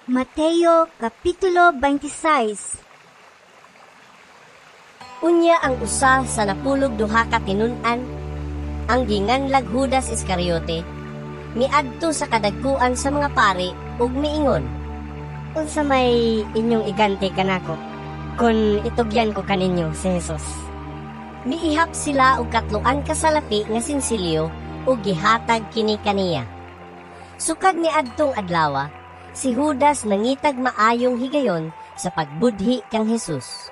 Mateo Kapitulo 26. Unya ang usa sa 12 ka tinun-an, ang ginganlag Judas Iscariote, miadto sa kadagkuan sa mga pari ug miingon, "Unsa may inyong iganti kanako kun itugyan ko kaninyo si Jesus?" Miihap sila og katloan ka salapi nga sinsilyo ug gihatag kini kaniya. Sukad niadtong adlawa, si Judas nangitag maayong higayon sa pagbudhi kang Jesus.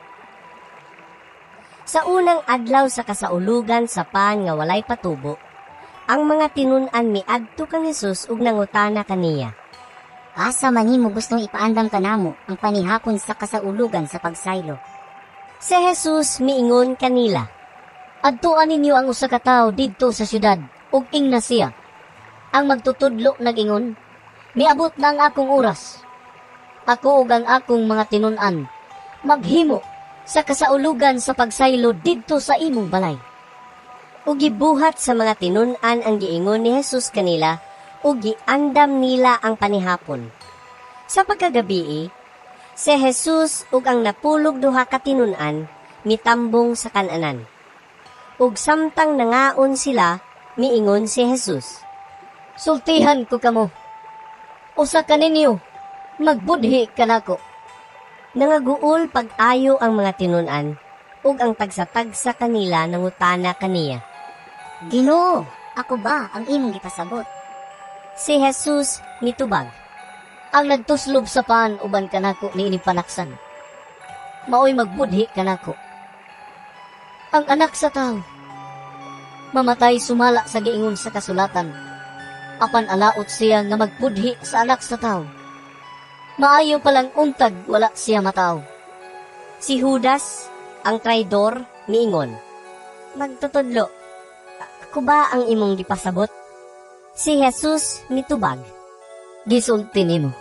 Sa unang adlaw sa kasaulugan sa pan nga walay patubo, ang mga tinun-an miadto kang Jesus ug nangutana kaniya. "Asa man nimo gustong ipaandam kanamo ang panihapon sa kasaulugan sa pagsaylo?" Si Jesus miingon kanila, "Adtuan ninyo ang usa ka tawo didto sa syudad ug ingna siya, 'Ang magtutudlo nag-ingon, miabot na ang akong oras. Ako ug ang akong mga tinun-an maghimo sa kasaulugan sa pagsaylo didto sa imong balay.'" Ug gibuhat sa mga tinun-an ang giingon ni Jesus kanila ug giandam nila ang panihapon. Sa pagkagabii, si Jesus ug ang 12 ka tinun-an mitambong sa kan-anan. Ug samtang nangaon sila, miingon si Jesus, "Sultihan ko kamo, usa kaninyo magbudhi kanako." Nangaguol pag-ayo ang mga tinun-an ug ang tagsa-tagsa kanila nangutana kaniya, "Ginoo, ako ba ang imong gipasabot?" Si Jesus mitubag, "Ang nagtuslob sa pan uban kanako niini panaksan, maoy magbudhi kanako. Ang Anak sa Tawo mamatay sumala sa giingon sa kasulatan, apan alaot siya nga magbudhi sa Anak sa Tawo. Maayo pa lang untag wala siya matawo." Si Judas, ang traidor, miingon, "Magtutudlo, ako ba ang imong gipasabot?" Si Jesus mitubag, "Gisulti nimo."